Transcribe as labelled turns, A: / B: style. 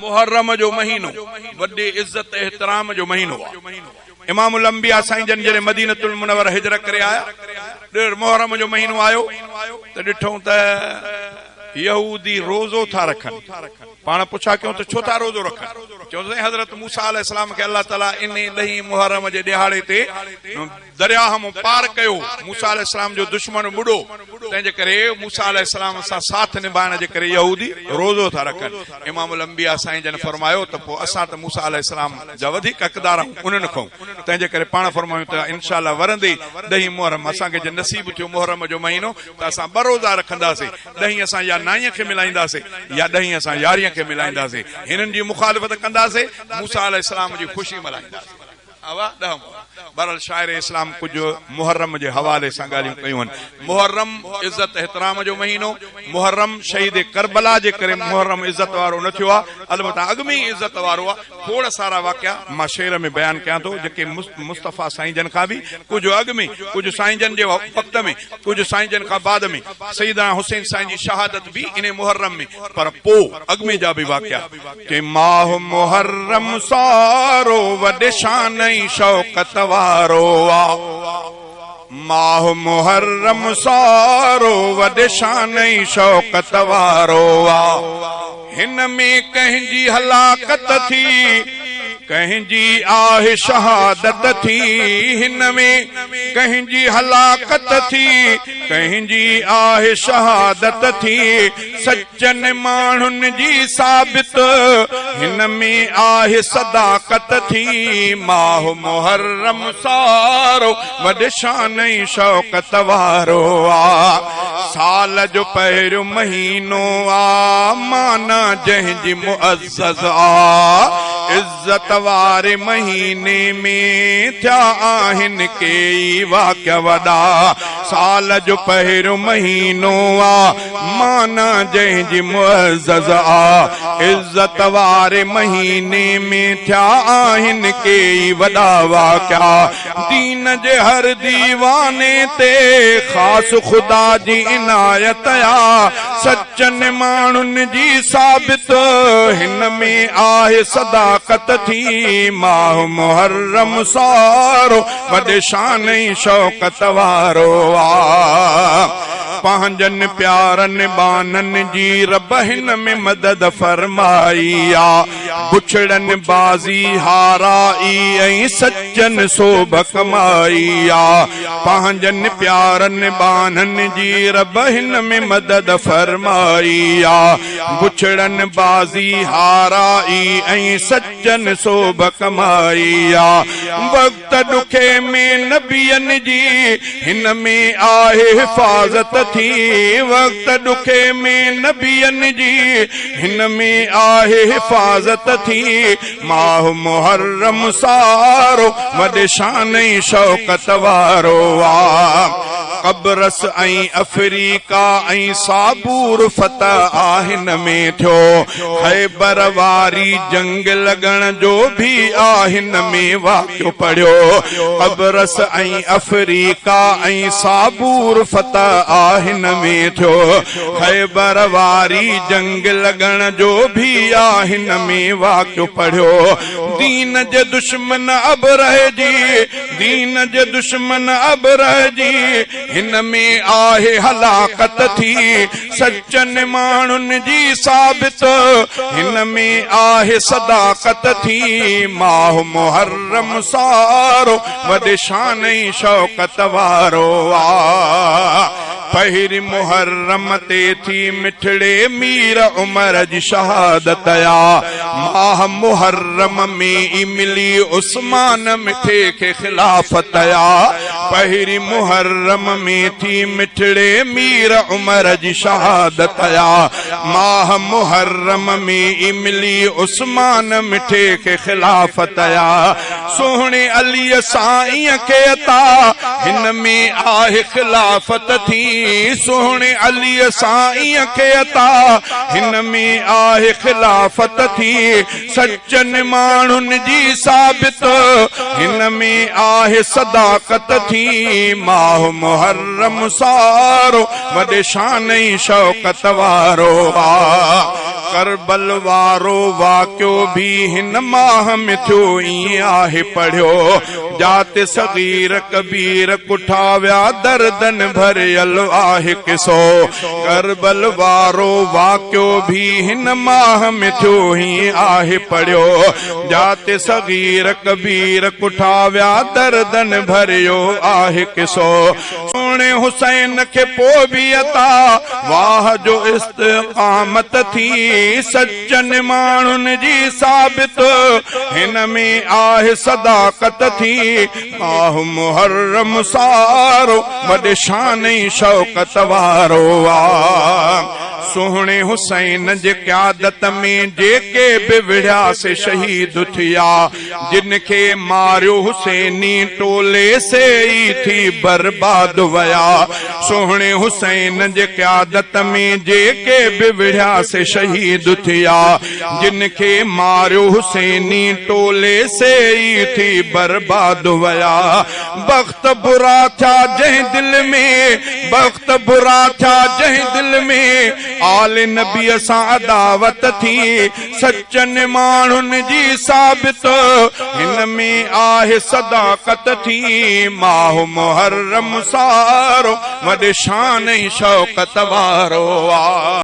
A: محرم جو مهينو وڏي عزت احترام جو مهينو آ. امام الانبياء سائين جن جڏهن مدينة المنوره هجرت ڪري آيا، ڏير محرم جو مهينو آيو ته ڏٺئون ته يهودي روزو ٿا رکن. پاڻ پڇا ڪيون ته ڇو ٿا روزو رکن؟ چيو سائين حضرت موسيٰ عليه السلام کي الله تعاليٰ انهي ڏهين محرم جي ڏهاڙي تي درياهه مون پار ڪيو، موسيٰ عليه السلام جو دشمن ٻڏو، تنهن جي ڪري موسيٰ عليه السلام سان ساٿ نڀائڻ جي ڪري يهودي روزو ٿا رکن. امام الانبياء سائين جن فرمايو ته پوء اسان ته موسيٰ عليه السلام جا وڌيڪ حقدار آهيون انهن کان، تنهن جي ڪري پاڻ فرمايون ته انشاء الله ورندي ڏهين محرم اسان کي جي نصيب ٿيو محرم جو مهينو ته اسان ٻه روزا رکنداسين، ڏهين اسان يا نائين کي ملائينداسين يا ڏهين اسان يارهين کي ملائينداسين، هنن جي مخالفت ڪنداسين، موسيٰ عليه السلام جي خوشي ملهائينداسين. اها ڏهه محرم. بهرحال شاعر اسلام ڪجهه محرم جي حوالي سان ڳالهيون ڪيون آهن. محرم عزت احترام جو مهينو، محرم شهيد ڪربلا جي ڪري محرم عزت وارو نه ٿيو آهي، البته اڳ ۾ ئي عزت وارو آهي. کوڙ سارا واقعا مان شعر ۾ بيان ڪيان ٿو جيڪي مصطفيٰ سائين جن کان به ڪجهه اڳ ۾، ڪجهه سائين جن جي وقت ۾، ڪجهه سائين جن کان بعد ۾. سيدنا حسين سائين جي شهادت به انهي محرم ۾ پر پوء اڳ ۾ جا به واقعا. ڪي ماهه محرم سارو وڏي شان ۽ شوڪت وارو آ. ماهه محرم سارو وڏي شان ۽ شوڪت وارو آ. هن ۾ ڪنهن جي هلاڪت ٿي، ڪنهن جي آهه شهادت ٿي. هن ۾ ڪنهن جي هلاڪت ٿي، ڪنهن جي آهه شهادت ٿي. سچن ماڻهن جي ثابت هن ۾ آهي صداقت ٿي. ماهه محرم سارو وڏي شان ۽ شوڪت وارو آ. سال جو پهريون مهينو آ، معنيٰ جنهن جي معزز آ. عزت واري مهيني ۾ ٿيا آهن ڪيئي واقعا وڏا. سال جو پهريون مهينو آ، معنيٰ جنهن جي معزز آ. عزت واري مهيني ۾ ٿيا آهن ڪيئي وڏا واقعا. دين جي هر ديواني تي خاص خدا جي عنايت آ. سچن ماڻهن جي ثابت هن ۾ آهي صداقت ٿي. ماهه محرم سارو وڏي شان ۽ شوڪت وارو آ. پنهنجن پيارن ٻانهن جي رب هن ۾ مدد فرمائي آ. بڇڙن بازي هارائي ۽ سچن سوڀ ڪمائي آ. پنهنجن پيارن ٻانهن جي رب هن ۾ مدد فرمائي آ. بڇڙن بازي هارائي ۽ سچن سوڀ ڪمائي آ. وقت ڏکي ۾ نبين جي هن ۾ آهي حفاظت ٿي. وقت ڏکي ۾ نبين جي هن ۾ آهي حفاظت ٿي. ماهه محرم سارو وڏي شان ۽ شوڪت وارو آ. قبرص ۽ افريقا ۽ صابور فتح آ هن ۾ ٿيو. خيبر واري جنگ لڳڻ جو به آ هن ۾ واقعو پڙهيو. قبرص ۽ افريقا ۽ صابور فتح آ هن ۾ ٿيو. خيبر واري جنگ لڳڻ جو به آ هن ۾ واقعو پڙهيو. دين جي دشمن ابرهه جي، دين جي دشمن ابرهه جي، هن ۾ آهي هلاڪت ٿي. سچن ماڻهن جي ثابت هن ۾ آهي صداقت ٿي. ماهه محرم سارو وڏي شان ۽ شوڪت وارو آ. پهرين محرم تي ٿي مٺڙي مير عمر جي شهادت آ. ماهه محرم ۾ ئي ملي عثمان مٺي کي خلافت آ. پهرين محرم ۾ ٿي مٺڙي مير عمر جي شهادت آ. ماهه محرم ۾ ئي ملي عثمان مٺي کي خلافت آ. سهڻي علي سائين کي عطا هن ۾ آهي خلافت ٿي. سهڻي علي سائين کي عطا هن ۾ آهي خلافت ٿي. سچن ماڻهن جي ثابت هن ۾ آهي صداقت ٿي. ماهه محرم سارو وڏي شان ۽ شوڪت وارو آ. ڪربل وارو واقعو به هن ماهه ۾ ٿيو ائين آهي پڙهيو. جات صغير ڪبير ڪٺا ويا دردن ڀريل آهي قصو. ڪربل وارو واقعو به هن ماهه ۾ ٿيو ائين آهي پڙهيو. جات صغير ڪبير ڪٺا ويا دردن ڀريو آهي قصو. سهڻي حسين کي پوء به عطا واهه جو استقامت ٿي سچن ماڻهن جي ثابت هن ۾ آهي صداقت ٿي ماهه محرم سارو وڏي شان ۽ شوڪت وارو آ. سهڻي حسين جي قيادت ۾ جيڪي به وڙهيا سي شهيد ٿيا. جن کي ماريو حسيني ٽولي سي ئي ٿي برباد ويا. سهڻي حسين جي قيادت ۾ جيڪي به وڙهيا سي شهيد ٿيا. جن کي ماريو حسيني ٽولي سي ئي ٿي برباد ويا. بخت برا ٿيا جنهن دل ۾، بخت برا ٿيا جنهن دل ۾، آل نبيء سان عداوت ٿي. سچن ماڻهن جي ثابت هن ۾ آهي صداقت ٿي. ماهه محرم سارو وڏي شان ۽ شوڪت وارو آ.